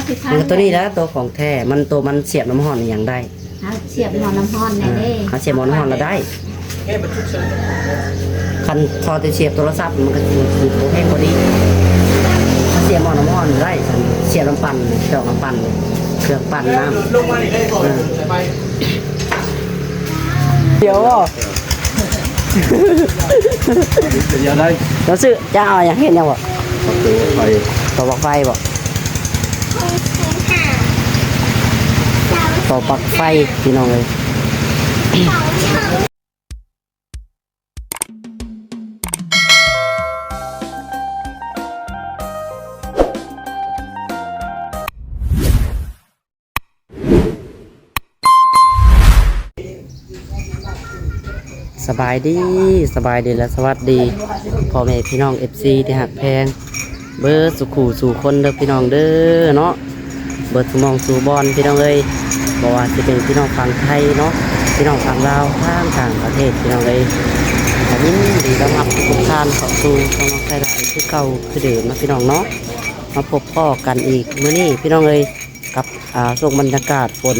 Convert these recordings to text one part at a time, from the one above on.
ມັນກໍຕົວນີ້ແຫຼະ ຕົວຂອງແທ້ ມັນ ຕົວມັນສຽບນ້ຳຮ້ອນອີ່ຫຍັງໄດ້. ເຮົາສຽບໝໍ້ນ້ຳຮ້ອນແດ່ເດ້ ເຮົາສຽບໝໍ້ນ້ຳຮ້ອນລະໄດ້. ຄັນເຂົາແຕ່ສຽບໂທລະສັບ ມັນກໍຊິບໍ່ແຮງພໍດີ. ເຮົາສຽບໝໍ້ນ້ຳຮ້ອນລະໄດ້ ສຽບນ້ຳປັ່ນ ດອກນ້ຳປັ່ນ ເຄື່ອງປັ່ນນ້ຳ ເອີ. ດຽວບໍ່ ດຽວໄດ້ ລາວຊື້ ຈະເອົາຫຍັງ ເຮັດຫຍັງບໍ່? ໄຟ ຕໍ່ປລັກໄຟບໍ່? ຕໍ່ປລັກໄຟ ພີ່ນ້ອງເອີຍ. ສະບາຍດີ ສະບາຍດີ ແລະ ສະຫວັດດີ ພໍ່ແມ່ພີ່ນ້ອງ ເອັຟຊີ ທີ່ຮັກແພງເບິດສູ່ຄູ່ສູ່ຄົນເດີ ພີ່ນ້ອງເດີເນາະ ເບິດສູ່ໝ່ອງສູ່ບ່ອນ ພີ່ນ້ອງເອີຍ. ບໍ່ວ່າຊິເປັນພີ່ນ້ອງຝັ່ງໄທເນາະ ພີ່ນ້ອງຝັ່ງລາວ ທາງຕ່າງປະເທດ ພີ່ນ້ອງເອີຍ ກໍຍິນດີຕ້ອນຮັບທຸກທ່ານເຂົ້າສູ່ຊ່ອງນ້ອງໄຊຫຼ້າອີກຄືເກົ່າຄືເດີມເນາະ ພີ່ນ້ອງເນາະ. ມາພົບພໍ້ກັນອີກມື້ນີ້ ພີ່ນ້ອງເອີຍ ກັບ ອ່າ ຊ່ວງບັນຍາກາດຝົນ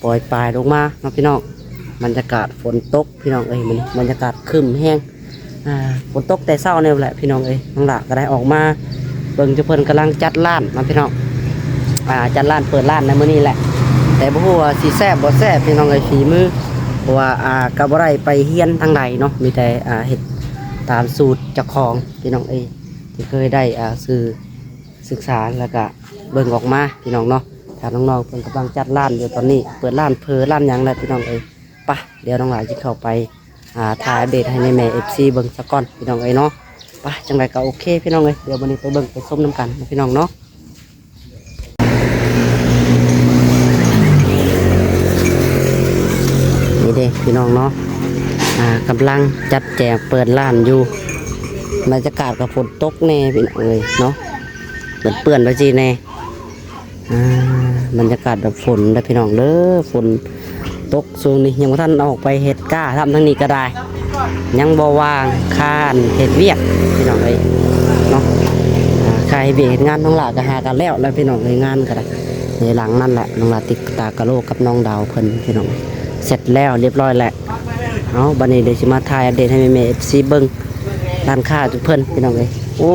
ໂປຍປາຍລົງມາເນາະ ພີ່ນ້ອງ. ບັນຍາກາດຝົນຕົກ ພີ່ນ້ອງເອີຍ ມື້ນີ້ບັນຍາກາດຄຶ້ມແຮງ ອ່າ ຝົນຕົກແຕ່ເຊົ້ານີ້ແຫຼະ ພີ່ນ້ອງເອີຍ. ນ້ອງຫຼ້າກໍໄດ້ອອກມາເບິ່ງ ຈຸເພິ່ນກຳລັງຈັດຮ້ານເນາະ ພີ່ນ້ອງ ອ່າ ຈັດຮ້ານ ເປີດຮ້ານໃນມື້ນີ້ແຫຼະ. ແຕ່ບໍ່ຮູ້ວ່າຊິແຊບບໍ່ແຊບ ພີ່ນ້ອງເອີຍ ຝີມື ເພາະວ່າ ອ່າ ກໍບໍ່ໄດ້ໄປຮຽນທາງໃດເນາະ ມີແຕ່ ອ່າ ເຮັດຕາມສູດເຈົ້າຂອງ ພີ່ນ້ອງເອີຍ ທີ່ເຄີຍໄດ້ ອ່າ ຊື່ ສຶກສາ ແລ້ວກະເບິ່ງອອກມາ ພີ່ນ້ອງເນາະ. ທາງນ້ອງໆເພິ່ນກຳລັງຈັດຮ້ານຢູ່ຕອນນີ້ ເປີດຮ້ານເຜີ ຮ້ານຫຍັງແຫຼະ ພີ່ນ້ອງເອີຍ. ປະ ດຽວນ້ອງຫຼ້າຊິເຂົ້າໄປ ອ່າ ຖ່າຍອັບເດດໃຫ້ແມ່ໆ ເອັຟຊີ ເບິ່ງສາກ່ອນ ພີ່ນ້ອງເອີຍເນາະ. ປະ ຈັ່ງໃດກໍໂອເຄ ພີ່ນ້ອງເອີຍ ດຽວບັດນີ້ໄປເບິ່ງໄປຊົມນຳກັນເນາະ ພີ່ນ້ອງເນາະ. ນີ້ເດ້ ພີ່ນ້ອງເນາະ ອ່າ ກຳລັງຈັດແຈງເປີດຮ້ານຢູ່ ບັນຍາກາດກໍຝົນຕົກແດ່ ພີ່ນ້ອງເອີຍເນາະ ເປື້ອນໆໄປຊີ້ແດ່. ອ່າ ບັນຍາກາດແບບຝົນເດີ ພີ່ນ້ອງເດີ ຝົນຕົກຊ່ວງນີ້ ຍັງບໍ່ທັນອອກໄປເຮັດກ້າຊ້ຳ ທາງນີ້ກໍໄດ້ ຍັງບໍ່ວ່າງ ຄ້າເຮັດວຽກ ພີ່ນ້ອງເອີຍເນາະ. ອ່າ ຄ້າເຮັດວຽກເຮັດງານ ນ້ອງຫຼ້າກໍຫາກັນແລ້ວແຫຼະ ພີ່ນ້ອງເອີຍ ງານກໍໄດ້ ໃນຫຼັງນັ້ນແຫຼະ ນ້ອງຫຼ້າຕິດຕາກະໂລກັບນ້ອງດາວເພິ່ນ ພີ່ນ້ອງ ເສັດແລ້ວ ລຽບຮ້ອຍແລ້ວ. ເອົາ ບັດນີ້ດຽວຊິມາຖ່າຍອັບເດດໃຫ້ແມ່ໆ ເອັຟຊີ ເບິ່ງ ຮ້ານຄ້າຈຸເພິ່ນ ພີ່ນ້ອງເອີຍ. ໂອ້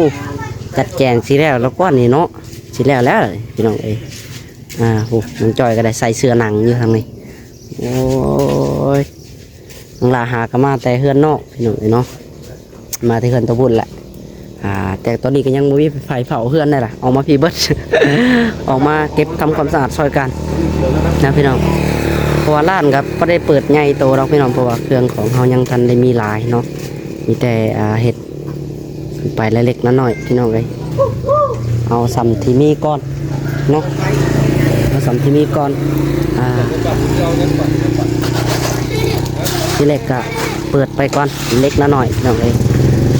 ຈັດແຈງຊິແລ້ວແລ້ວກວ່ານີ້ເນາະ ຊິແລ້ວແລ້ວ ພີ່ນ້ອງເອີຍ. ອ່າ ໂອ້ ນ້ອງຈ້ອຍກໍໄດ້ໃສ່ເສື້ອໜັງຢູ່ທາງນີ້. ໂອ້ຍ ນ້ອງຫຼ້າຫາກໍມາແຕ່ເຮືອນນອກ ພີ່ນ້ອງເອີຍເນາະ ມາແຕ່ເຮືອນຕາບຸນແຫຼະ. ອ່າ ແຕ່ຕອນນີ້ກໍຍັງບໍ່ມີໃຜເຝົ້າເຮືອນໄດ້ລະ ອອກມາພີ້ເບິດ ອອກມາເກັບທຳຄວາມສະອາດຊ່ອຍກັນນະ ພີ່ນ້ອງ. ເພາະວ່າຮ້ານກໍບໍ່ໄດ້ເປີດໃຫຍ່ໂຕດອກ ພີ່ນ້ອງ ເພາະວ່າເຄື່ອງຂອງເຮົາຍັງທັນໄດ້ມີຫຼາຍເນາະ ມີແຕ່ ອ່າ ເຮັດ ໄປເລັກໆນ້ອຍໆ ພີ່ນ້ອງເອີຍ ເອົາສ່ຳທີ່ມີກ່ອນເນາະ ເອົາສ່ຳທີ່ມີກ່ອນ. ອ່າ ທີແລກກະເປີດໄປກ່ອນເລັກນ້ອຍ ພີ່ນ້ອງເອີຍ.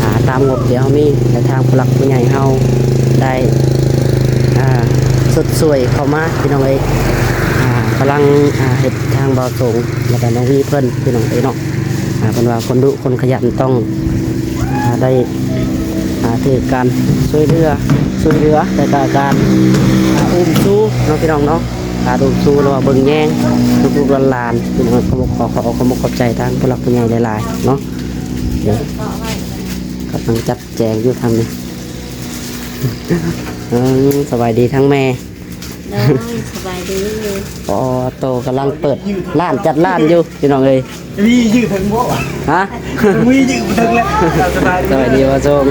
ອ່າ ຕາມງົບທີ່ເຮົາມີ ແຕ່ທາງຜູ້ຫຼັກຜູ້ໃຫຍ່ເຮົາໄດ້ ອ່າ ຊົດຊ່ວຍເຂົ້າມາ ພີ່ນ້ອງເອີຍ. ອ່າ ກຳລັງ ອ່າ ເຮັດ ທາງບ່າວສົງ ແລ້ວກະນ້ອງວີເພິ່ນ ພີ່ນ້ອງເອີຍເນາະ. ອ່າ ເພິ່ນວ່າຄົນດຸຄົນຂະຫຍັນຕ້ອງ ອ່າ ໄດ້ ອ່າ ຖືກການຊ່ວຍເຫຼືອ ຊ່ວຍເຫຼືອ ແລ້ວກະການ ອ່າ ອຸ້ມຊູເນາະ ພີ່ນ້ອງເນາະ ການອຸ້ມຊູ ຫຼືວ່າເບິ່ງແຍງລູກໆຫຼານໆ ພີ່ນ້ອງ. ກໍຂໍ ຂໍຂອບ ຂອບໃຈທາງຜູ້ຫຼັກຜູ້ໃຫຍ່ຫຼາຍໆເນາະ. ເອີ ກຳລັງຈັດແຈງຢູ່ທາງນີ້. ເອີ ສະບາຍດີທັງແມ່. ໂດຍ ສະບາຍດີ. ອໍ ໂຕກຳລັງເປີດຮ້ານ ຈັດຮ້ານຢູ່ ພີ່ນ້ອງເອີຍ. ມີຢູ່ເທິງບໍ່ວະ? ຮະ? ມີຢູ່ເທິງແຫຼະ. ສະບາຍດີ ສະບາຍດີບ່າວສົງ.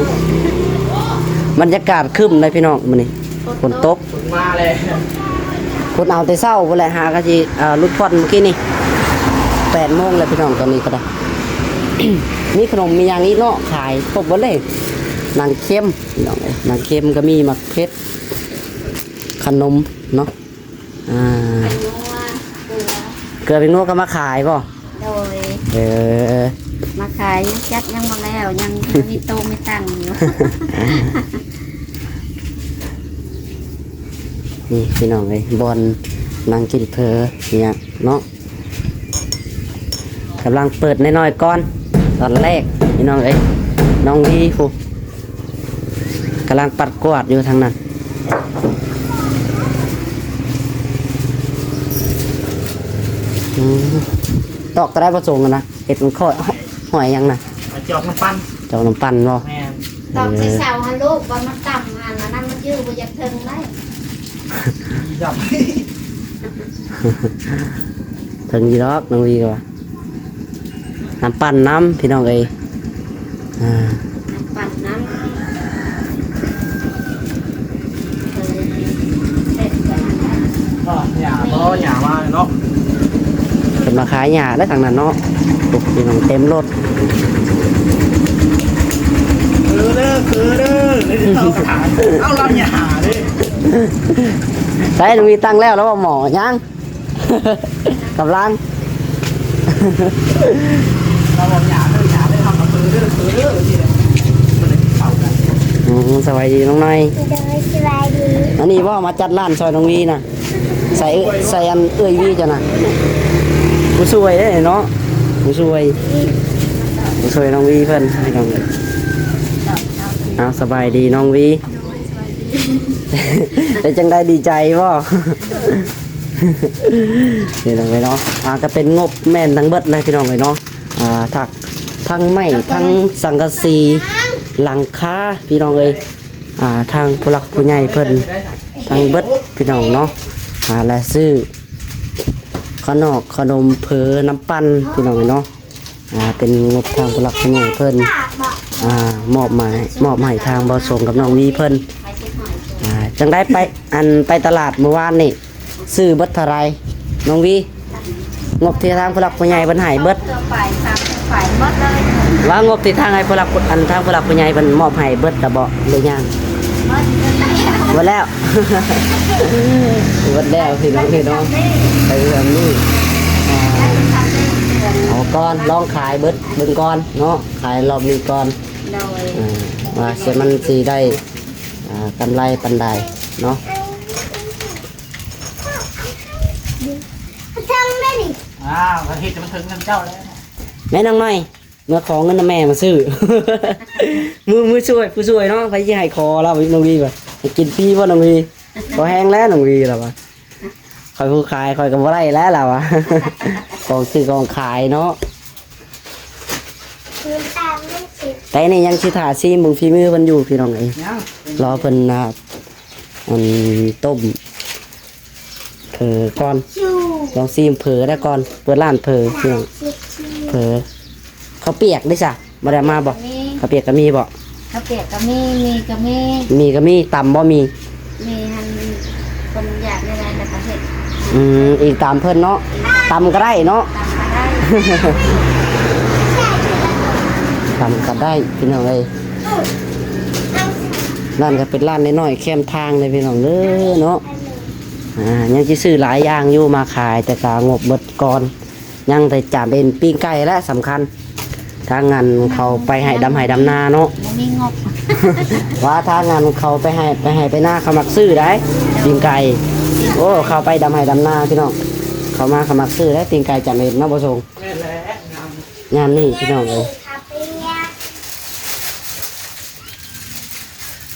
ບັນຍາກາດຄຶ້ມເດ້ພີ່ນ້ອງ ມື້ນີ້ຝົນຕົກ ຝົນມາແລ້ວ. ຝົນເອົາແຕ່ເຊົ້າພຸ້ນແຫຼະ ຫາກະຊິ ເອີ ຫຼຸດຜ່ອນມື້ກີ້ນີ້ ແປດໂມງແລ້ວ ພີ່ນ້ອງ. ຕອນນີ້ກໍໄດ້ ມີຂະໜົມມີຫຍັງອີກເນາະ ຂາຍຄົບເບິດເລີຍ. ໜັງເຄັມ ພີ່ນ້ອງເອີຍ ໜັງເຄັມກໍມີ ໝາກເຜັດ ຂະໜົມເນາະ. ອ່າ ເກືອ ເກືອ ເປັນງົວກໍມາຂາຍບໍ່? ໂດຍ ເອີ ມາຂາຍ ຍັງຈັດຍັງບໍ່ແລ້ວ ຍັງບໍ່ມີໂຕະມີຕັ່ງຢູ່. ນີ້ພີ່ນ້ອງເອີຍ ບ່ອນນັ່ງກິນເຜີນີ້ເນາະ. ກຳລັງເປີດນ້ອຍໆກ່ອນ ຕອນແລກພີ່ນ້ອງເອີຍ. ນ້ອງວີພຸ້ນ ກຳລັງປັດກວາດຢູ່ທາງນັ້ນ. ອືມ ຕອກຕົວໃດບໍ່ສົງນະ ເຮັດມັນຄ່ອຍ ຫ- ຫອຍຫຍັງນະ? ມາຈອກນ້ຳປັ່ນ ຈອກນ້ຳປັ່ນບໍ່? ແມ່ນ ຕອກໃສ່ເສົາຫັ້ນລູກ ວ່າມັນຕ່ຳຫັ້ນ ອັນນັ້ນມັນຢູ່ບໍ່ຢາກເຖິງໄດ້ ດຳ ເຖິງຢູ່ດອກ ນ້ອງວີກໍວ່າ ນ້ຳປັ່ນນຳ ພີ່ນ້ອງເອີຍ ອ່າ ປັ່ນນຳ ເອີ ເປັນຫຍ້າບໍ່ ຫຍ້າມາເນາະ ເພິ່ນມາຂາຍຫຍ້າແລ້ວທາງນັ້ນເນາະ ໂອ້ ພີ່ນ້ອງເຕັມລົດ ຄືເດີ ຄືເດີ ເອົາລຳຫຍ້າເດ້ ໃສ່ ມີຕັ້ງແລ້ວ ແລ້ວບໍ່ໝໍ້ຍັງ? ກຳລັງ ເຮົາເວົ້າຫຍ້າເດີ ຫຍ້າເດີ ເຮົາກໍເປີເດີ ເປີເດີ ຈັ່ງຊີ້ແຫຼະ ມັນໄດ້ເຂົ້າກັນ ອືມ ສະບາຍດີນ້ອງນ້ອຍ ໂດຍ ສະບາຍດີ ອັນນີ້ບໍ່ມາຈັດຮ້ານຊ່ອຍນ້ອງວີນະ ໃສ່ ໃສ່ອັນເອື້ອຍວີເຈົ້ານະ ຜູ້ຊ່ວຍເດ້ເນາະ ຜູ້ຊ່ວຍ ຜູ້ຊ່ວຍນ້ອງວີເພິ່ນ ພີ່ນ້ອງເອີຍ ເອົາ ສະບາຍດີນ້ອງວີ ໂດຍ ສະບາຍດີ ເປັນຈັ່ງໃດ ດີໃຈບໍ່? ພີ່ນ້ອງເອີຍເນາະ ອ່າ ກໍເປັນງົບແມ່ນທັງເບິດເລີຍພີ່ນ້ອງເອີຍເນາະ ອ່າ ທັກ ທັງໄມ້ ທັງສັງກະສີ ຫຼັງຄາ ພີ່ນ້ອງເອີຍ ອ່າ ທາງຜູ້ຫຼັກຜູ້ໃຫຍ່ເພິ່ນທັງເບິດພີ່ນ້ອງເນາະ ອ່າ ແລະ ຊື້ເຂົ້ານອກ ເຂົ້າໜົມ ເຝີ ນ້ຳປັ່ນ ພີ່ນ້ອງເອີຍເນາະ. ອ່າ ເປັນງົບທາງຜູ້ຫຼັກຜູ້ໃຫຍ່ເພິ່ນ ອ່າ ມອບໝາຍ ມອບໃຫ້ທາງບ່າວສົງກັບນ້ອງວີເພິ່ນ ອ່າ ຈັ່ງໃດໄປ ອັນ ໄປຕະຫຼາດມື້ວານນີ້ ຊື້ເບິດເທົ່າໃດນ້ອງວີ? ງົບທີ່ທາງຜູ້ຫຼັກຜູ້ໃຫຍ່ເພິ່ນໃຫ້ເບິດ ເກືອບໄປ ສາມສິບໄປ ໝົດເລີຍ ວ່າງົບທີ່ທາງໃຫ້ຜູ້ຫຼັກ ອັນ ທາງຜູ້ຫຼັກຜູ້ໃຫຍ່ເພິ່ນມອບໃຫ້ເບິດລະບໍ່ ຫຼືຍັງ? ໝົດ ໝົດແລ້ວ ໝົດແລ້ວພີ່ນ້ອງເອີຍເນາະ ໄປເລື່ອງນີ້ ອ່າ ເອົາກ່ອນ ລອງຂາຍເບິດເບິ່ງກ່ອນເນາະ ຂາຍລອບນີ້ກ່ອນ ໂດຍ ອ່າ ວ່າຊິ ມັນຊິໄດ້ ອ່າ ກຳໄລປານໃດເນາະ ເທິງໄດ້ນີ້ ອ້າວ ກໍເຮັດໃຫ້ມັນເຖິງນຳເຈົ້າແລ້ວ ແມ່ນ້ອງນ້ອຍ ເມື່ອຂໍເງິນນຳແມ່ມາຊື້ ມື ມືຊ່ວຍ ຜູ້ຊ່ວຍເນາະ ໃຜຊິໃຫ້ຂໍລາວ ນ້ອງວີວ່າ ໃຫ້ກິນຟຣີບໍ່ນ້ອງວີ? ພໍແຮງແລ້ວນ້ອງວີລາວວ່າ ຂ້ອຍຜູ້ຂາຍ ຂ້ອຍກໍບໍ່ໄດ້ແລ້ວລາວວ່າ ຂອງຊື້ຂອງຂາຍເນາະ ແຕ່ນີ້ຍັງຊິຖ້າຊີມເບິ່ງຝີມືເພິ່ນຢູ່ພີ່ນ້ອງເອີຍ ລໍເພິ່ນ ອ່າ ອັນ ຕົ້ມ ເຝີກ່ອນ ລອງຊີມເຝີແລ້ວກ່ອນ ເປີດຮ້ານເຝີພີ່ນ້ອງ ເຝີ ເຂົ້າປຽກເດ້ຊະ ບໍ່ໄດ້ເອົາມາບໍ່? ມີ ເຂົ້າປຽກກໍມີບໍ່? ເຂົ້າປຽກກໍມີ ໝີ່ກໍມີ ໝີ່ກໍມີ ຕຳບໍ່ໝີ່? ໝີ່ຫັ້ນ ເພິ່ນຢາກໄດ້ຫຼາຍແລ້ວກໍເຮັດ ອືມ ອີງຕາມເພິ່ນເນາະ ຕຳກໍໄດ້ເນາະ ຕຳກໍໄດ້ ຕຳກໍໄດ້ພີ່ນ້ອງເອີຍ ຮ້ານກໍເປັນຮ້ານນ້ອຍໆ ແຄມທາງເດ້ພີ່ນ້ອງເດີເນາະ. ອ່າ ຍັງຊິຊື້ຫຼາຍຢ່າງຢູ່ມາຂາຍ ແຕ່ກະງົບເບິດກ່ອນ ຍັງແຕ່ຈຳເປັນປີ້ງໄກ່ແຫຼະສຳຄັນ ທາງອັນເຂົາໄປໄຮ່ດຳໄຮ່ດຳນາເນາະ ບໍ່ມີງົບ ວ່າທາງອັນເຂົາໄປໄຮ່ ໄປໄຮ່ໄປນາ ເຂົາມັກຊື້ໄດ໋ ປີ້ງໄກ່ ໂອ້ ເຂົາໄປດຳໄຮ່ດຳນາພີ່ນ້ອງ ເຂົາມາເຂົາມັກຊື້ໄດ໋ ປີ້ງໄກ່ຈຳເປັນເນາະ ບໍ່ສົງ ແມ່ນແຫຼະ ງາມ ງາມນີ້ພີ່ນ້ອງເອີຍ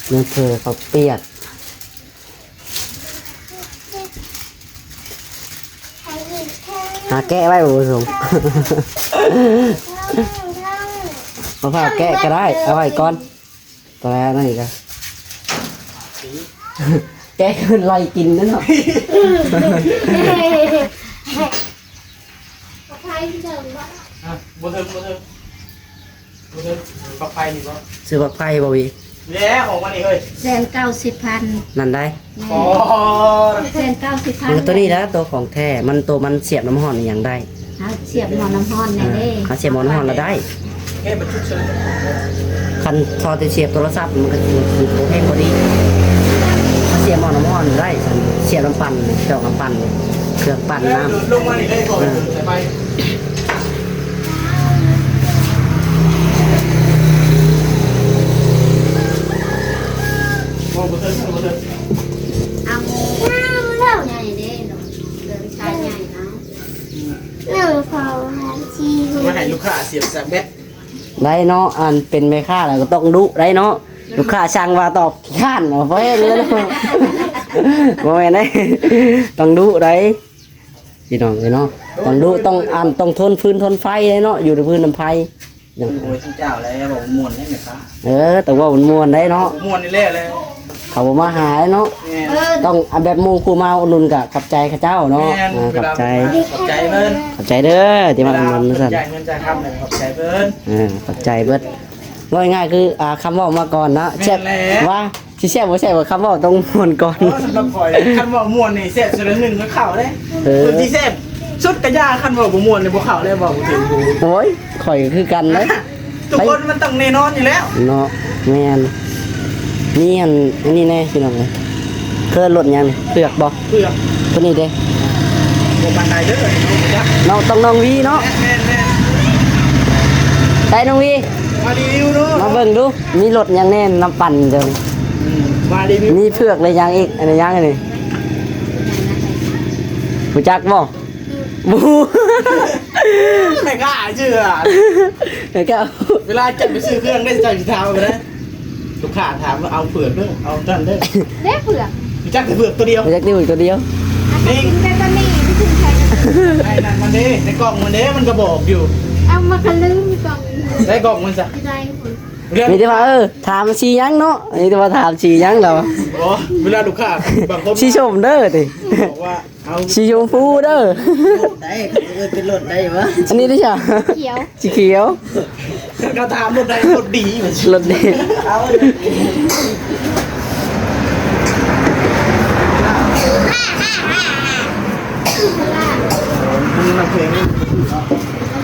ເນື້ອເຝີເຂົ້າປຽກ ຫາແກະໄວ້ບໍ່ສົງ ບໍ່ພາແກະກໍໄດ້ ເອົາໄວ້ກ່ອນ ຕອນແລກນັ້ນອີກ ແກະຄືໄລ່ກິນນັ້ນເນາະ ບໍ່ເຖິງ ບໍ່ເຖິງ ບໍ່ເຖິງ ບັກໄຟນີ້ບໍ່? ຊື້ບັກໄຟບໍ່ວີ? ແລ້ວອອກມານີ້ເຮີ້ຍ ແສນເກົ້າສິບພັນ ນັ້ນໄດ໋ ແມ່ນ ອໍ ແສນເກົ້າສິບພັນ ມັນຕົວນີ້ແຫຼະ ຕົວຂອງແທ້ ມັນ ຕົວມັນສຽບນ້ຳຮ້ອນອີ່ຫຍັງໄດ້ ເຮົາສຽບໝໍ້ນ້ຳຮ້ອນແນ່ເດ້ ເຮົາສຽບໝໍ້ນ້ຳຮ້ອນລະໄດ້ ເອີ ມັນຈຸກເສີນ ຄັນພໍແຕ່ສຽບໂທລະສັບ ມັນກໍຊິບໍ່ແພງພໍດີ ເຮົາສຽບໝໍ້ນ້ຳຮ້ອນໄດ້ ສຽບນ້ຳປັ່ນ ຈອກນ້ຳປັ່ນ ເຄື່ອງປັ່ນນ້ຳ ລົງມານີ້ເລີຍ ເອີ ສາຍໄຟ ເອົາ ໃຫຍ່ເດ້ເນາະ ເລື່ອງຊາຍໃຫຍ່ເນາະ ໜຶ່ງ ສອງ ສາມ ສີ່ ຫົກ ມາໃຫ້ລູກຄ້າສຽບສາກແບັດ ໄດ້ເນາະ ອັນເປັນແມ່ຄ້າແລ້ວກໍຕ້ອງດຸໄດ໋ເນາະ ລູກຄ້າສັ່ງວ່າຕອບຂີ້ຄ້ານເນາະ ບໍ່ແມ່ນເລີຍເນາະ ບໍ່ແມ່ນໄດ໋ ຕ້ອງດຸໄດ໋. ພີ່ນ້ອງເອີຍເນາະ. ຕ້ອງດຸ ຕ້ອງອັນ ຕ້ອງທົນຟືນທົນໄຟເດ້ເນາະ ຢູ່ນຳຟືນນຳໄຟ. ໂອ້ຍ ເຈົ້າແລ້ວ ເວົ້າມ່ວນໄດ໋ແມ່ຄ້າ. ເອີ ຕ້ອງເວົ້າມ່ວນໄດ໋ເນາະ ມ່ວນນີ້ແຫຼະ. ເຂົາບໍ່ມາຫາເນາະ. ແມ່ນ ຕ້ອງອັນແບບໝູ່ຄູ່ມາອຸດໜູນກະຂອບໃຈເຂົາເຈົ້າເນາະ. ແມ່ນ ເອີ ຂອບໃຈ ເວລາເພິ່ນມາ ຂອບໃຈເພິ່ນ ຂອບໃຈເດີທີ່ມາອຸດໜູນ. ເວລາເພິ່ນຈ່າຍເງິນຈ່າຍຄຳ ຂອບໃຈເພິ່ນ. ເອີ ຂອບໃຈເບິດ. ເວົ້າງ່າຍໆຄື ອ່າ ຄຳເວົ້າມາກ່ອນເນາະ. ແຊບ ວ່າຊິແຊບບໍ່ແຊບ ຄຳເວົ້າຕ້ອງມ່ວນກ່ອນ. ໂອ້ ສຳລັບຂ້ອຍ ຄັນເວົ້າມ່ວນນີ້ແຊບສຸດ ໜຶ່ງຄືເຂົ້າເດ້. ເອີ ເພິ່ນຊິແຊບສຸດກະຢ່າ ຄັນເວົ້າບໍ່ມ່ວນນີ້ບໍ່ເຂົ້າເດ້ ເວົ້າບໍ່ຖືກຫູ. ໂອ້ຍ ຂ້ອຍກໍຄືກັນເດ້. ທຸກຄົນມັນຕ້ອງແນ່ນອນຢູ່ແລ້ວເນາະ. ແມ່ນ. ມີອັນ ອັນນີ້ແດ່ພີ່ນ້ອງເອີຍ. ເຄີຍລົດຫຍັງນີ້ ເຜືອກບໍ່? ເຜືອກ. ຕົວນີ້ເດ້ ບໍ່ປານໃດເດີ ນ້ອງ ຕ້ອງນ້ອງວີເນາະ. ແມ່ນໆ ໄດ້ນ້ອງວີ ມາຣີວິວເນາະ ມາເບິ່ງດູ ມີລົດຫຍັງແດ່ນຳປັ່ນເຈົ້ານີ້. ອືມ ມາຣີວິວ ມີເຜືອກ ແລະຫຍັງອີກ ອັນນີ້ຫຍັງອັນນີ້ ຮູ້ຈັກບໍ່? ບໍ່ຮູ້. ແມ່ຄ້າເຊື່ອ ແມ່ຄ້າ ເວລາເຈົ້າໄປຊື້ເຄື່ອງໄດ້ ເຈົ້າຊິຖາມເອົາໄດ້. ລູກຄ້າຖາມວ່າເອົາເຜືອກເດີ ເອົານັ້ນເດີ. ເດ້ເຜືອກ ຮູ້ຈັກແຕ່ເຜືອກຕົວດຽວ ຮູ້ຈັກແຕ່ເຜືອກຕົວດຽວ. ນີ້ ກິນແຕ່ຕອນນີ້ ໄດ້ກິນແຄ່ນັ້ນ ໃນນັ້ນມັນເດ້ ໃນກ່ອງມັນເດ້ ມັນກໍບອກຢູ່. ເອົາມາກະລືມກ່ອງ ໃນກ່ອງມັນຊະ ຢູ່ໃນພຸ້ນ. ມີແຕ່ວ່າ ເອີ ຖາມສີຫຍັງເນາະ ມີແຕ່ວ່າຖາມສີຫຍັງແລ້ວ. ໂອ້ ເວລາລູກຄ້າບາງຄົນ ສີສົ້ມເດີຕິ ບອກວ່າ ເອົາ ສີຊົມພູເດີ. ລົດໃດ ເອີ້ນເປັນລົດໃດວະ? ອັນນີ້ເດ້ຊະ ຂຽວ ສີຂຽວ. ເຂົາຖາມລົດໃດ ລົດດີ ລົດດີ. ເອົາ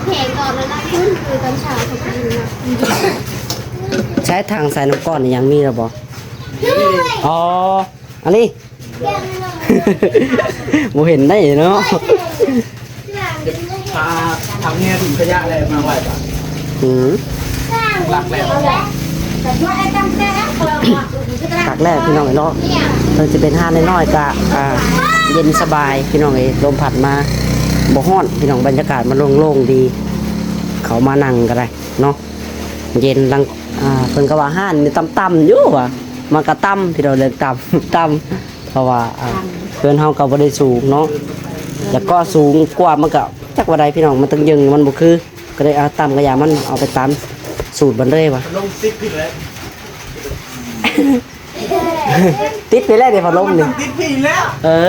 ແຂງຕອນນັ້ນນະ ຄືຕອນເຊົ້າເຂົາກິນນະ. ໃຊ້ຖັງໃສ່ນ້ຳກ້ອນອີ່ຫຍັງມີແລ້ວບໍ່? ອໍ ອັນນີ້ ບໍ່ເຫັນໄດ້ເນາະ. ພາທັງເມຍຖົງຂະຫຍະແລ້ວມາໄວ້ປະ. ອືມ ຫຼັກແລ້ວ ຫຼັກແລ້ວພີ່ນ້ອງເນາະ. ເພິ່ນຊິເປັນຮ້ານນ້ອຍໆ ກະ ອ່າ ເຢັນສະບາຍພີ່ນ້ອງເອີຍ ລົມພັດມາ ບໍ່ຮ້ອນພີ່ນ້ອງ. ບັນຍາກາດມັນໂລ່ງໆ ດີ ເຂົ້າມານັ່ງກໍໄດ້ເນາະ ເຢັນ. ຫຼັງ ອ່າ ເພິ່ນກໍວ່າຮ້ານນີ້ຕ່ຳໆ ຢູ່ວ່າ ມັນກໍຕ່ຳພີ່ນ້ອງ ເລື່ອງຕ່ຳ ຕ່ຳ ເພາະວ່າ ອ່າ ເຮືອນເຮົາກໍບໍ່ໄດ້ສູງເນາະ ແລ້ວກໍສູງກວ່າມັນກໍຈັກວ່າໃດພີ່ນ້ອງ ມັນຕັ້ງຍຶງ ມັນບໍ່ຄື ກໍເລີຍເອົາຕ່ຳກະຢ່າມັນ ເອົາໄປຕາມສູດມັນເລີຍວ່າ. ລົງຕິດຜິດແລ້ວ ຕິດໄປແລ້ວເດ້ພັດລົມນີ້ ຕິດຜິດແລ້ວ. ເອີ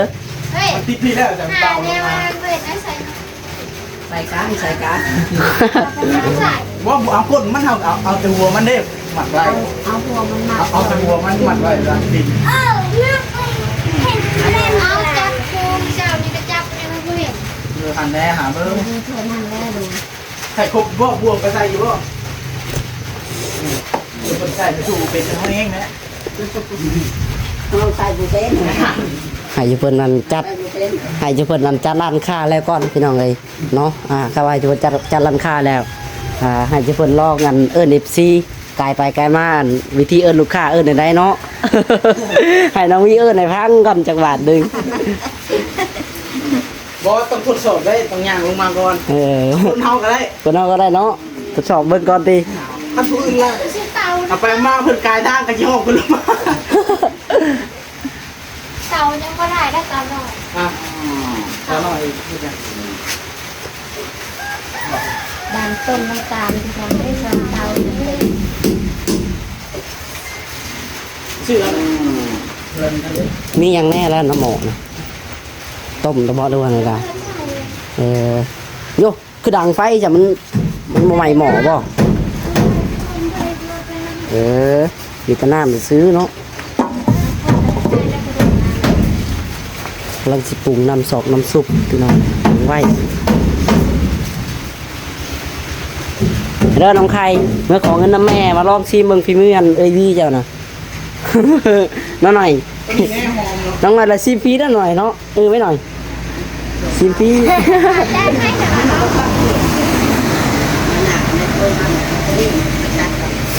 ຕິດຜິດແລ້ວ ຈັງເປົ່າລົງມາ. ໃສ່ກັນ ໃສ່ກັນ ບໍ່ ບໍ່ເອົາກົ້ນມັນ ເອົາ ເອົາ ເອົາແຕ່ຫົວມັນເດ້ ມັດໄວ້ ເອົາ ເອົາຫົວມັນມັດ ເອົາ ເອົາແຕ່ຫົວມັນມັດໄວ້ລະຕິດ. ເອີ ເອົາຈັບໂຄງເຈົ້ານີ້ກະຈັບໃຫ້ມັນບໍ່ເຫັນ. ເອີ ຫັ້ນແຫຼະ ຫາເບິ່ງ ເອີ ເທົ່ານັ້ນແຫຼະ. ໃສ່ຄົບບໍ່? ບ່ວງກະໃສ່ຢູ່ບໍ່? ອືມ ເພິ່ນໃສ່ໄປສູ່ເປັນເຮົາເອງແຫຼະ. ເຮົາໃສ່ບໍ່ເປັນ ໃຫ້ເຈົ້າເພິ່ນນັ້ນຈັດ ໃສ່ບໍ່ເປັນ ໃຫ້ເຈົ້າເພິ່ນນັ້ນຈັດຮ້ານຄ້າແລ້ວກ່ອນພີ່ນ້ອງເອີຍເນາະ. ອ່າ ເຂົາວ່າເຈົ້າເພິ່ນຈັດ ຈັດຮ້ານຄ້າແລ້ວ ອ່າ ໃຫ້ເຈົ້າເພິ່ນລອງອັນເອີ້ນເອັຟຊີ ກາຍໄປກາຍມາ ອັນວິທີເອີ້ນລູກຄ້າເອີ້ນແນວໃດເນາະ. ໃຫ້ນ້ອງວີເອີ້ນໃຫ້ຟັງກ່ອນຈັກບາດໜຶ່ງ. ບໍ່ ຕ້ອງທົດສອບໄດ້ ຕ້ອງຍ່າງລົງມາກ່ອນ. ເອີ ຄົນເຮົາກໍໄດ້ ຄົນເຮົາກໍໄດ້ເນາະ ທົດສອບເບິ່ງກ່ອນຕິ. ຄັນຜູ້ອື່ນລະ ເອົາໄປມາເພິ່ນກາຍທາງກໍຊິຮ້ອງເພິ່ນລົງມາ. ເຕົາຍັງບໍ່ໄດ້ເດີ ເຕົານ້ອຍ. ອ່ະ ເຕົານ້ອຍ ບາງຕົ້ນນ້ຳຕານທີ່ທຳໃຫ້ຊານເຕົາ. ຊື່ອັນ ມີຫຍັງແດ່ລະນ້ຳໝໍ້ນະ? ຕົ້ມແຕ່ບໍ່ ຫຼືວ່າແນວໃດ? ເອີ ໂຢ ຄືດັງໄຟຈ້ະ ມັນ ມັນບໍ່ໄໝ້ໝໍ້ບໍ່? ເອີ ມີແຕ່ນ້ຳຊື່ເນາະ. ກຳລັງຊິປຸງນ້ຳຊອກນ້ຳຊຸບພີ່ນ້ອງ ປຸງໄວ້. ເດີນ້ອງໄຂ່ ເມືອຂໍເງິນນຳແມ່ ມາລອງຊີມເບິ່ງຝີມືອັນເອື້ອຍວີເຈົ້ານະ. ນ້ອງໜ້ອຍ ນ້ອງໜ້ອຍລະຊີມຟຣີເດີນ້ອງໜ້ອຍເນາະ. ເອີ ໄວ້ໜ້ອຍ ຊີມຟຣີ.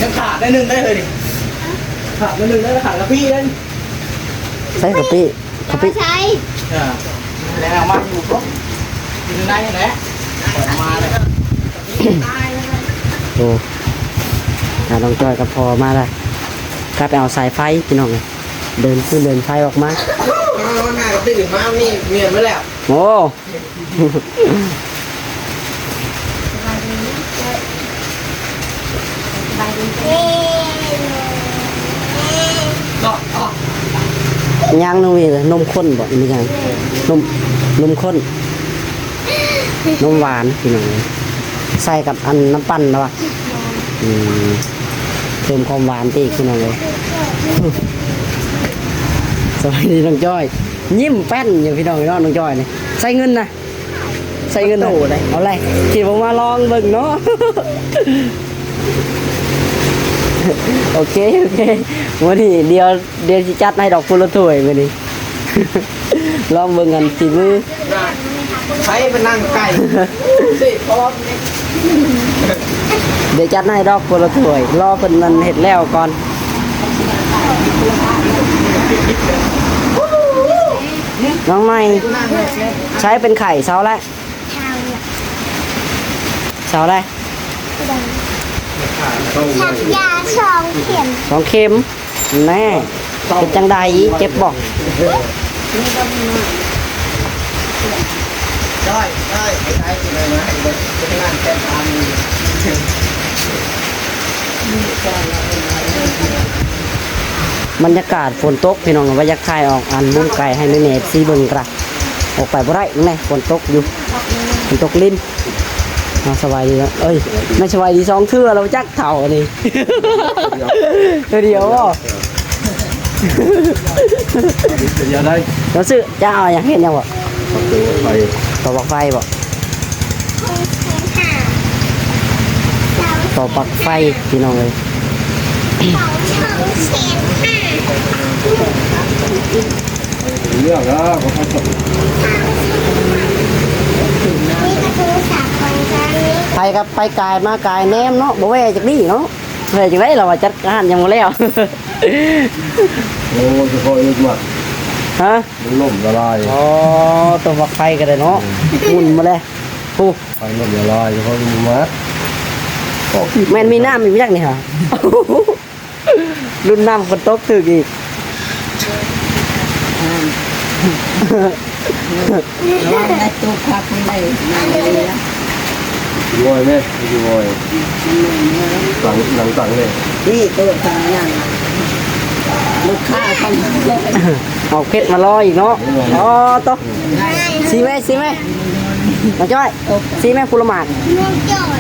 ຍັງຂາດໜ້ອຍໜຶ່ງໄດ້ເຮີຍນີ້ ຂາດໜ້ອຍໜຶ່ງໄດ້ ຂາດກະປິໄດ້. ໃສ່ກະປິ ກະປິ ໃສ່ ເອີ ແລ້ວເອົາມາຢູ່ ຢູ່ໃນຫັ້ນແຫຼະ ເອົາມາເລີຍ. ໂອ້ ຖ້ານ້ອງຈ້ອຍກັບພໍ່ມາລະ ກະໄປເອົາສາຍໄຟພີ່ນ້ອງເອີຍ ເດີນຄືນເດີນໄຟອອກມາ. ເອົາ ຫາກະຕື່ນມາ ມີ ມີໄວ້ແລ້ວ. ໂອ້ ຫຍັງໜູມີ ນົມຂ້ນບໍ່ ມີຫຍັງ ນົມ ນົມຂ້ນ ນົມຫວານພີ່ນ້ອງເອີຍ ໃສ່ກັບອັນນ້ຳປັ່ນແລ້ວວະ ອືມ ເພີ່ມຄວາມຫວານໄປອີກພີ່ນ້ອງເອີຍ ສະບາຍດີນ້ອງຈ້ອຍ ຍິ້ມແປ້ນຢູ່ພີ່ນ້ອງເອີຍເນາະ ນ້ອງຈ້ອຍນີ້ ໃສ່ເງິນນະ ໃສ່ເງິນໂຕໄດ້ ເອົາແຫຼະ ຄິດວ່າມາລອງເບິ່ງເນາະ ໂອເຄ ໂອເຄ ມື້ນີ້ດຽວ ດຽວຊິຈັດໃຫ້ດອກຄົນລະຖ້ວຍມື້ນີ້ ລອງເບິ່ງກັນຝີມື ໃຜໄປນັ່ງໃກ້ ດຽວຈັດໃຫ້ດອກຄົນລະຖ້ວຍ ລໍເພິ່ນນັ້ນເຮັດແລ້ວກ່ອນ ນ້ອງໃໝ່ ໃຊ້ເປັນໄຂ້ເຊົາແລ້ວ ເຊົາແລ້ວ ສັກຢາສອງເຂັມ ສອງເຂັມ ແນ່ ເປັນຈັ່ງໃດ ເຈັບບໍ່? ບັນຍາກາດຝົນຕົກພີ່ນ້ອງ ວ່າຢາກຖ່າຍອອກອັນມຸມໄກໃຫ້ແມ່ໆ ເອັຟຊີ ເບິ່ງກະ ອອກໄປບໍ່ໄດ້ແນ່ ຝົນຕົກຢູ່ ຝົນຕົກລິນ ເອົາ ສະບາຍດີເນາະ ເອີຍ ແມ່ນສະບາຍດີສອງເທື່ອແລ້ວຈັກເຖົ້າອັນນີ້ ເທື່ອດຽວບໍ່? ເທື່ອດຽວໄດ້ ເຈົ້າຊື້ ເຈົ້າເອົາຫຍັງ ເຮັດຫຍັງບໍ່? ໄຟ ຕໍ່ປລັກໄຟບໍ່? ຕໍ່ປລັກໄຟ ພີ່ນ້ອງເອີຍ ເລືອກແລ້ວ ໄປກັບໄປກາຍມາກາຍແນມເນາະ ບໍ່ແວ່ຈັກດີ້ເນາະ ແວ່ຈັ່ງໃດລະວ່າຈັດຮ້ານຍັງບໍ່ແລ້ວ ໂອ້ ສະເພາະເລື່ອງມັດ ຮະ ມັນລົ້ມລະລາຍ ອໍ ຕົວໝາກໄຟກໍໄດ້ເນາະ ອືມ ໝຸ່ນມາແລ້ວ ໂອ້ ໄຟລົ້ມລະລາຍ ສະເພາະເລື່ອງມັດ ແມ່ນມີນ້ຳອີກຈັກນີ້ຫະ. ລຸ້ນນ້ຳຝົນຕົກຖືກອີກ ລະວັງໄດ້ຕົກຄັກມັນໄດ້ນ້ຳເຫຼືອ ຊິງອຍແມ່ ຊິງອຍ ສັງ ໜັງສັງເລີຍ ນີ້ໂຕສັງຫຍັງ ລູກຄ້າເຂົ້າມາ ເອົາເຜັດມາລໍອີກເນາະ ອໍ ໂຕ ຊີແມ່ ຊີແມ່ ນ້ອງຈ້ອຍ ຊີແມ່ ຜົນລະໝາກ ນ້ອງຈ້ອຍ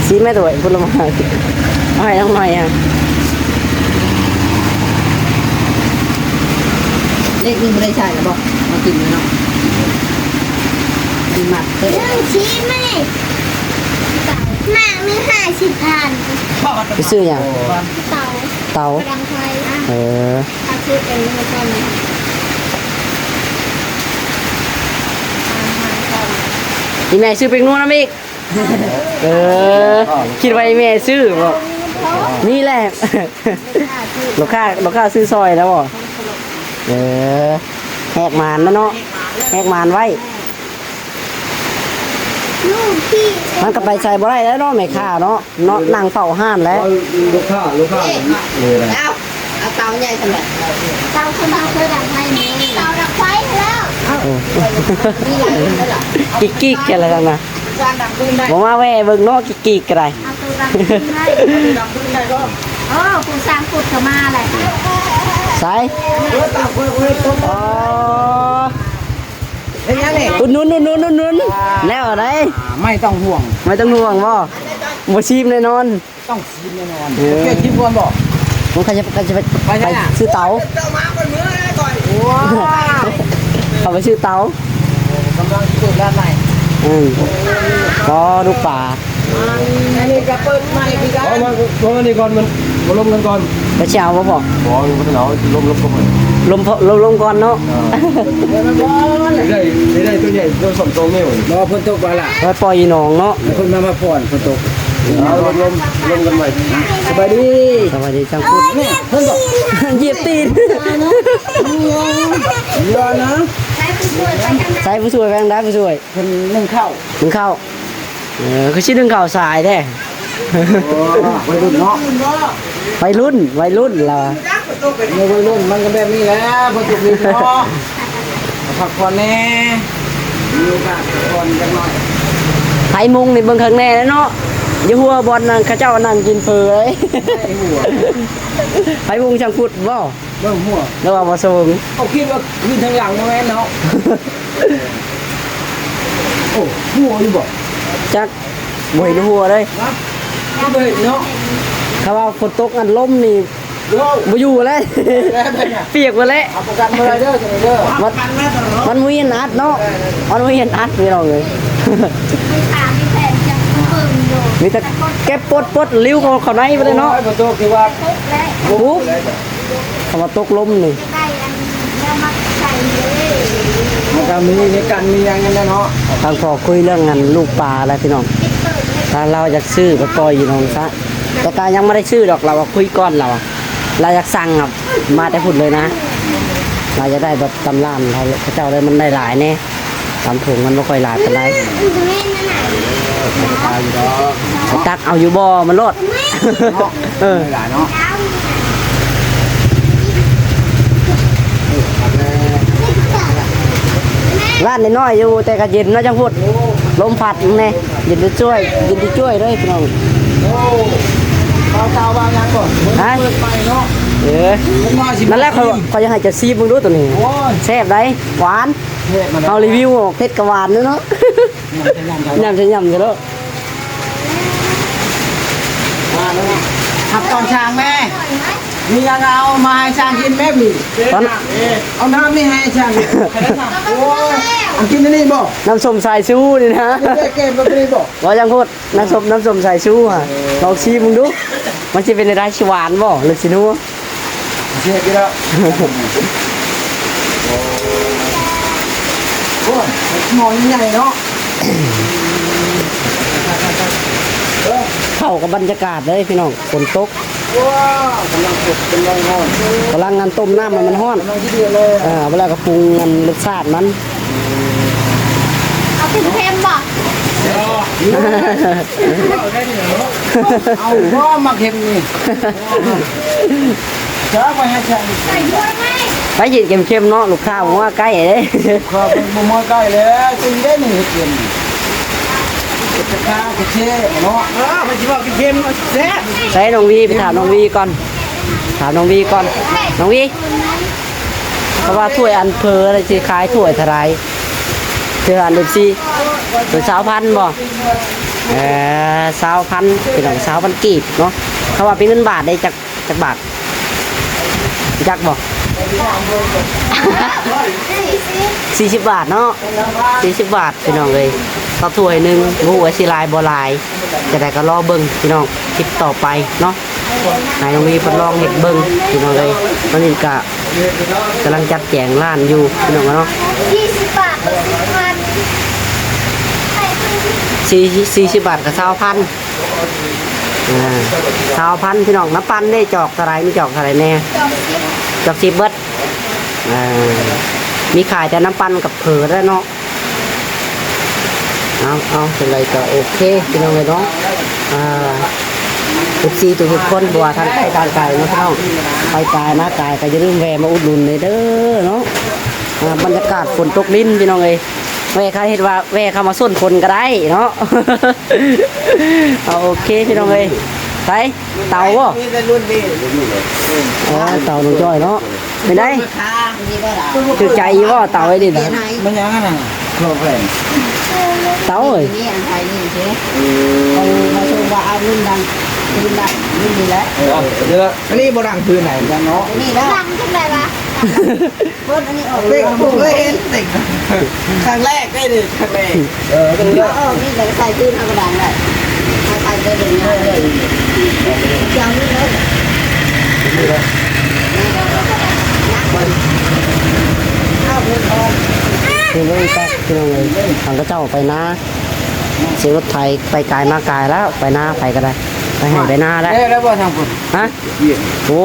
ຊີແມ່ ໂຕ ຜົນລະໝາກ ເອົາໃຫ້ນ້ອງໜ້ອຍຫັ້ນ ເລກນີ້ບໍ່ໄດ້ໃຊ້ແລ້ວບໍ່? ມາກິນແລ້ວເນາະ ມັນມັກເດີ ຊື້ແມ່ ໝາກໜຶ່ງຫ້າສິບພັນ ໄປຊື້ຫຍັງ? ເຕົາ ເຕົາ ກະດັງໄຟ ເອີ ຖ້າຊື້ເປັນມື້ກ່ອນນີ້ ອີແມ່ຊື້ແປ້ງນົວນຳອີກ ເອີ ຄິດວ່າອີແມ່ຊື້ບໍ ນີ້ແຫຼະ ລູກຄ້າ ລູກຄ້າຊື້ຊ່ອຍແລ້ວບໍ ເອີ ແຫກໝານແລ້ວເນາະ ແຫກໝານໄວ້ ມັນກໍໄປໃສບໍ່ໄດ້ແລ້ວເນາະ ແມ່ຄ້າເນາະ ເນາະ ນັ່ງເຝົ້າຮ້ານແຫຼະ ລູກຄ້າ ລູກຄ້າ ເອີ ເອົາ ເອົາເຕົາໃຫຍ່ຊັ້ນແຫຼະ ເຕົາ ເຕົາ ເຕົາດັງໄຟນີ້ ເຕົາດັງໄຟແລ້ວ ເອີ ກິກໆ ກັນແລ້ວນະ ບໍ່ມາແວ່ເບິ່ງເນາະ ກິກໆ ກໍໄດ້ ເອົາໂຕດຳຂຶ້ນໄດ້ ດຳຂຶ້ນໄດ້ບໍ່? ເອີ ຜູ້ສ້າງປຸດກໍມາແຫຼະ ໃສ? ອໍ ອຸດໜູນ ອຸດໜູນ ອຸດໜູນ ແລ້ວໄດ໋ ໄມ່ຕ້ອງຫ່ວງ ໄມ່ຕ້ອງຫ່ວງບໍ? ບໍ່ຊີມແນ່ນອນ ຕ້ອງຊີມແນ່ນອນ ເອີ ເຈົ້າຊີມກ່ອນບໍ? ມັນກໍຈະ ກໍຈະໄປ ໄປໃສນະ? ໄປຊື້ເຕົາ ເຈົ້າມາກ່ອນມື້ໄດ້ກ່ອຍ ວ້າວ ເຂົາໄປຊື້ເຕົາ ກຳລັງເປີດຮ້ານໃໝ່ ອືມ ອໍ ດູປາ ອັນນີ້ກໍເປີດໃໝ່ຄືກັນ ເອົາມາ ເອົາມານີ້ກ່ອນ ມັນ ມາລົມກັນກ່ອນ ໄປຊິເອົາບໍ່ພໍ່? ບໍ່ ຍັງບໍ່ທັນເອົາ ລົມ ລົມກ່ອນ ລົມ ລົມ ລົມກ່ອນເນາະ ເອີ ໄດ້ ໄດ້ ໄດ້ຕົວໃຫຍ່ ຕົວສອງໂຕແມ່ວນີ້ ບໍ່ ຝົນຕົກວ່າລະ ໄປປ່ອຍອີໜອງເນາະ ເພິ່ນມາ ມາຜ່ອນ ຝົນຕົກ ເອົາ ລົມ ລົມ ລົມກັນໃໝ່ ສະບາຍດີ ສະບາຍດີ ຈັ່ງພຸດ ເພິ່ນບອກ ຢຽບຕີນ ຢ່ານະ ໃຊ້ຜູ້ຊ່ວຍໄປທາງໃດ ຜູ້ຊ່ວຍ? ເພິ່ນໜຶ້ງເຂົ້າ ໜຶ້ງເຂົ້າ ເອີ ຄືຊິໜຶ້ງເຂົ້າສາຍແທ້ ໂອ້ ໄວລຸ້ນເນາະ ໄວລຸ້ນ ໄວລຸ້ນລະ ເມື່ອໄວລຸ້ນມັນກໍແບບນີ້ແຫຼະ ບໍ່ຈຸກນິດເນາະ ພັກຜ່ອນແດ່ ມີໂອກາດພັກຜ່ອນຈັກໜ້ອຍ. ໄຜມຸງນີ້ເບິ່ງຄັກແນ່ເນາະ ຢູ່ຫົວບ່ອນນັ້ນເຂົາເຈົ້ານັ່ງກິນເຝີເລີຍ. ໄຜຫົວ ໄຜມຸງຊ່າງພຸດບໍ່? ເບິ່ງຫົວ ຫຼືວ່າບໍ່ສູງ? ເຂົາຄິດວ່າຄືທາງຫຼັງບໍ່ແມ່ນເນາະ. ໂອ້ ຫົວຢູ່ບໍ່? ຈັກ ບໍ່ເຫັນຫົວເລີຍ. ຮະ? ບໍ່ເຫັນເນາະ. ຖ້າວ່າຝົນຕົກອັນລົມນີ້ ໂອ້ ບໍ່ຢູ່ແລ້ວ ແລ້ວເປັນຫຍັງ? ປຽກໝົດແລ້ວ. ຮັບປະກັນບໍ່ໄດ້ເດີ ຕົວນີ້ເດີ. ມັນ ມັນບໍ່ມີອັນອັດເນາະ ມັນບໍ່ມີອັນອັດ ພີ່ນ້ອງເອີຍ. ມີແຕ່ເກັບປົດໆ ລິ້ວເຂົ້າ ເຂົ້າໃນໄປເລີຍເນາະ. ໂອ້ຍ ຝົນຕົກທີ່ວ່າ ໂອ້ ເຂົ້າມາຕົກລົມນີ້ ມັນກໍມີ ມີກັນມີຫຍັງນັ້ນແຫຼະເນາະ. ທາງພໍ່ຄຸຍເລື່ອງອັນລູກປາແລ້ວພີ່ນ້ອງ ຖ້າລາວຢາກຊື້ໄປປ່ອຍຢູ່ໜອງສະ ແຕ່ກໍຍັງບໍ່ໄດ້ຊື້ດອກ ລາວວ່າຄຸຍກ່ອນ ລາວວ່າ ລາວຢາກສັ່ງ ມາແຕ່ພຸ້ນເລີຍນະ. ລາວຢາກໄດ້ແບບຕາມຮ້ານເຂົາ ເຂົາເຈົ້າເລີຍ ມັນໄດ້ຫຼາຍແດ່. ຕາມຖົງມັນບໍ່ຄ່ອຍຫຼາຍປານໃດ. ໄປຕັກເອົາຢູ່ບໍ່ມັນໂລດ. ເນາະ ເອີ ໄດ້ຫຼາຍເນາະ. ຮ້ານນ້ອຍໆຢູ່ ແຕ່ກໍເຢັນເນາະ ຈັ່ງພຸດ ລົມພັດແດ່ ເຢັນຈວຍ ເຢັນຈວຍເລີຍພີ່ນ້ອງ. ໂອ້ ບ່າວສາວວ່າຫຍັງກໍ ຮະ? ເປີດໄປເນາະ. ເອີ ເພິ່ນວ່າຊິ ນັ້ນແຫຼະ ຂ້ອຍ ຂ້ອຍຢາກໃຫ້ເຈົ້າຊີມເບິ່ງດູໂຕນີ້. ໂອ້ຍ ແຊບໃດ໋ ຫວານ. ເຮົາຣີວິວອອກເຜັດກະຫວານເນາະ. ຫຍ້ຳຊະຫຍ້ຳຊະໂລດ. ຫາກ່ອນຊ່າງແມ່ ມີຫຍັງເອົາມາໃຫ້ຊ່າງກິນແມ່. ເອົານ້ຳນີ້ໃຫ້ຊ່າງກິນ. ໂອ້ຍ ອັນກິນອັນນີ້ບໍ່? ນ້ຳສົ້ມສາຍຊູນີ້ນະ. ເກມແບບນີ້ບໍ່? ບໍ່ຍັງໂພດ ນ້ຳສົ້ມ ນ້ຳສົ້ມສາຍຊູຫະ. ລອງຊີມເບິ່ງດູ ມັນຊິເປັນແນວໃດ ຊິຫວານບໍ່ ຫຼືຊິນົວ? ເຊບຢູ່ແລ້ວ. ໂອ້ຍ ໝໍໃຫຍ່ເນາະ. ເອີ ເຂົ້າກັບບັນຍາກາດເລີຍພີ່ນ້ອງ ຝົນຕົກ. ວ້າວ ກຳລັງສົດ ກຳລັງຮ້ອນ ກຳລັງອັນຕົ້ມນ້ຳໃຫ້ມັນຮ້ອນ. ກຳລັງຊິເດືອດເລີຍ. ເອີ ເວລາກໍປຸງອັນລົດຊາດມັນ. ເອົາເຄັມໆບໍ່? ເອົາບໍ່ ມັກເຄັມນີ້. ຈະໄປໃຫ້ແຊງ ໃສ່ຫົວໄວ້ ໄປກິນເຄັມໆເນາະ ລູກຄ້າບໍ່ມາໃກ້ເດ້. ລູກຄ້າບໍ່ມາໃກ້ແລ້ວ ຈັ່ງໄດ້ນີ້ເຮັດເປັນ ເຮັດກະຄາກະເຊເນາະ. ເອີ ມັນຊິເວົ້າເຄັມໆ ແຊບ. ໃສ່ນ້ອງວີ ໄປຖາມນ້ອງວີກ່ອນ ຖາມນ້ອງວີກ່ອນ ນ້ອງວີ. ເພາະວ່າຖ້ວຍອັນເຝີນີ້ຊິຂາຍຖ້ວຍເທົ່າໃດ? ເທື່ອອັນເອັບຊີ ຖ້ວຍຊາວພັນບໍ່? ເອີ ຊາວພັນ ພີ່ນ້ອງ ຊາວພັນກີບເນາະ. ເຂົາວ່າເປັນເງິນບາດໄດ້ ຈັກ ຈັກບາດ ຈັກບໍ່? ສີ່ສິບບາດເນາະ ສີ່ສິບບາດ ພີ່ນ້ອງເອີຍ ຕໍ່ຖ້ວຍໜຶ່ງ. ບໍ່ຮູ້ວ່າຊິຫຼາຍບໍ່ຫຼາຍ ຈັ່ງໃດກໍລໍເບິ່ງພີ່ນ້ອງ ຄລິບຕໍ່ໄປເນາະ. ໃຫ້ນ້ອງວີເພິ່ນລອງເຮັດເບິ່ງພີ່ນ້ອງເອີຍ. ຕອນນີ້ກະກຳລັງຈັດແຈງຮ້ານຢູ່ພີ່ນ້ອງເນາະ. ສີ່ສິບບາດ ສີ່ ສີ່ສິບບາດກັບຊາວພັນ ອ່າ ຊາວພັນ ພີ່ນ້ອງ. ນ້ຳປັ່ນເດ້ ຈອກເທົ່າໃດ? ມີຈອກເທົ່າໃດແດ່? ຈອກສິບ ຈອກສິບເບິດ. ອ່າ ມີຂາຍແຕ່ນ້ຳປັ່ນກັບເຝີແລ້ວເນາະ. ເອົາ ເອົາ ຈັ່ງໃດກໍໂອເຄພີ່ນ້ອງເອີຍເນາະ. ອ່າ ເອັບຊີທຸກໆຄົນ ບໍ່ວ່າທາງໃກ້ທາງໄກເນາະພີ່ນ້ອງ ໄປກາຍມາກາຍ ກໍຢ່າລືມແວ່ມາອຸດໜູນເດີເນາະ. ອ່າ ບັນຍາກາດຝົນຕົກລິນພີ່ນ້ອງເອີຍ ແວ່ເຂົາເຮັດວ່າແວ່ເຂົ້າມາຊົນຄົນກໍໄດ້ເນາະ. ເອົາ ໂອເຄພີ່ນ້ອງເອີຍ ໃສ ເຕົາບໍ່? ມີແຕ່ລຸ້ນນີ້ ອໍ ເຕົານ້ອງຈ້ອຍເນາະ. ເປັນໃດ? ຖືກໃຈຢູ່ບໍ່ເຕົາໄອ້ນີ້ນະ? ມັນຫຍັງຫັ້ນນະ? ເຕົາເອີຍ ນີ້ອັນໄທນີ້ເດ້ ເອີ ເອົາມາຊົມວ່າເອົາລຸ້ນນັ້ນ ລຸ້ນນັ້ນ ລຸ້ນນີ້ແຫຼະ. ເອີ ອັນນີ້ບໍ່ດັງຄືນໃດເນາະ ນີ້ແຫຼະ ດັງຈັ່ງໃດວະ? ເບິດອັນນີ້ອອກ ເປັກບໍ່ເຄີຍເຫັນເປັກ ຄັ້ງແລກໄດ້ນີ້ ຄັ້ງແລກ. ເອີ ເປັກເນາະ ເອີ ມີແຕ່ໃສ່ຄືນທຳມະດາແຫຼະ ໃສ່ໄປເປັນຫຍັງ ຈຳນີ້ເລີຍ ເອົາເພິ່ນອອກ ເພິ່ນເອີ້ນກັບ ພີ່ນ້ອງເອີຍ ທາງເຂົາເຈົ້າໄປນາ ເສຍລົດໄຖໄປກາຍມາກາຍແລ້ວ ໄປນາໃຜກໍໄດ້ ໄປໄຮ່ໄປນາແລ້ວ. ແລ້ວ ແລ້ວບໍ່ທາງພຸ້ນ? ຮະ? ໂອ້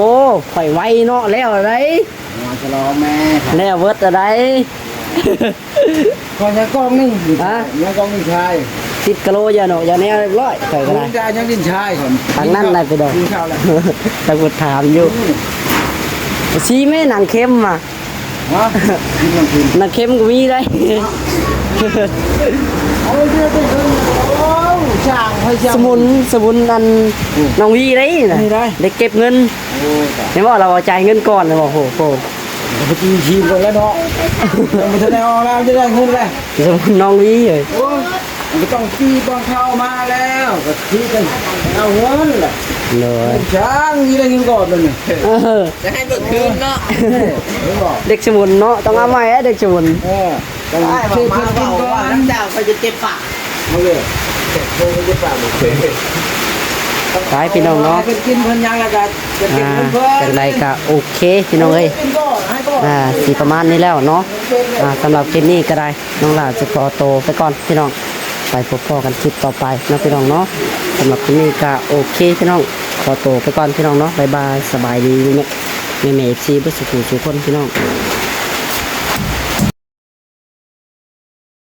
ຂ້ອຍໄວເນາະ ແລ້ວໃດ. ມາສະຫຼອງແມ່ ແລ້ວເບິດລະໄດ. ຂ້ອຍຍັງກ້ອງໜຶ່ງ ຮະ? ຍັງກ້ອງໜຶ່ງຊາຍ ສິບກິໂລ ຢ່າເນາະ ຢ່າແນວຮຽບຮ້ອຍ ຂ້ອຍກໍໄດ້ ຍັງດິນຊາຍ ທາງນັ້ນໄດ້ໄປດອກ ຕຳຫຼວດຖາມຢູ່ ອືມ ຊີແມ່ນາງເຄັມມາ ຮະ ກິນນ້ຳເຄັມ ນ້ຳເຄັມກໍມີໄດ໋. ໂອ້ຍ ເດີ ເດີ ເດີ ໂອ້ ຊ່າງໃຜຊ່າງ ສະໝຸນ ສະໝຸນອັນ ອືມ ນ້ອງວີໄດ໋ນະ ນີ້ໄດ໋ ເດັກເກັບເງິນ. ໂອ້ຍ ຕາຍ ເຫັນບໍ່ ລາວເອົາຈ່າຍເງິນກ່ອນ ເຫັນບໍ່? ໂອ້ໂຫ ໄປຕີທີມກ່ອນແລ້ວເນາະ ຍັງບໍ່ທັນໄດ້ອອກ ລາວຈະໄດ້ເງິນແລ້ວ. ສະໝຸນນ້ອງວີເອີຍ ໂອ້ຍ ມັນກໍຕ້ອງຕີຕອນເຂົາມາແລ້ວ ກໍຄືກັນເອົາເງິນແຫຼະ. ໂດຍ ຊ່າງນີ້ໄດ້ເງິນກ່ອນແລ້ວນີ້ ເອີ ຈະໃຫ້ເບິ່ງຄືນເນາະ ເຫັນບໍ່? ເດັກສະໝຸນເນາະ ຕ້ອງເອົາໃໝ່ເດ້ ເດັກສະໝຸນ. ເອີ ຕ້ອງຊື້ເພິ່ນກິນກ່ອນ ນ້ຳດາວຂ້ອຍຈະເຈັບປາກ ເອົາເລີຍ ໂທໄປເຈັບປາກ ໄປພີ່ນ້ອງເນາະ ເພິ່ນກິນເພິ່ນຫຍັງແລ້ວກໍຈະເກັບເງິນເພິ່ນ. ອ່າ ຈັ່ງໃດກໍໂອເຄພີ່ນ້ອງເອີຍ ກິນກ່ອນ ໃຫ້ກ່ອນ ອ່າ ຊິປະມານນີ້ແລ້ວເນາະ. ອ່າ ສຳລັບຄລິບນີ້ກໍໄດ້ ນ້ອງຫຼ້າຈະຂໍໂຕໄປກ່ອນພີ່ນ້ອງ ໄປພົບພໍ້ກັນຄລິບຕໍ່ໄປເນາະພີ່ນ້ອງເນາະ. ສຳລັບຄລິບນີ້ກໍໂອເຄພີ່ນ້ອງ ຂໍໂຕໄປກ່ອນພີ່ນ້ອງເນາະ ບາຍບາຍ ສະບາຍດີ ແມ່ໆ ເອັຟຊີ ເບິດສູ່ຜູ້ສູ່ຄົນພີ່ນ້ອງ.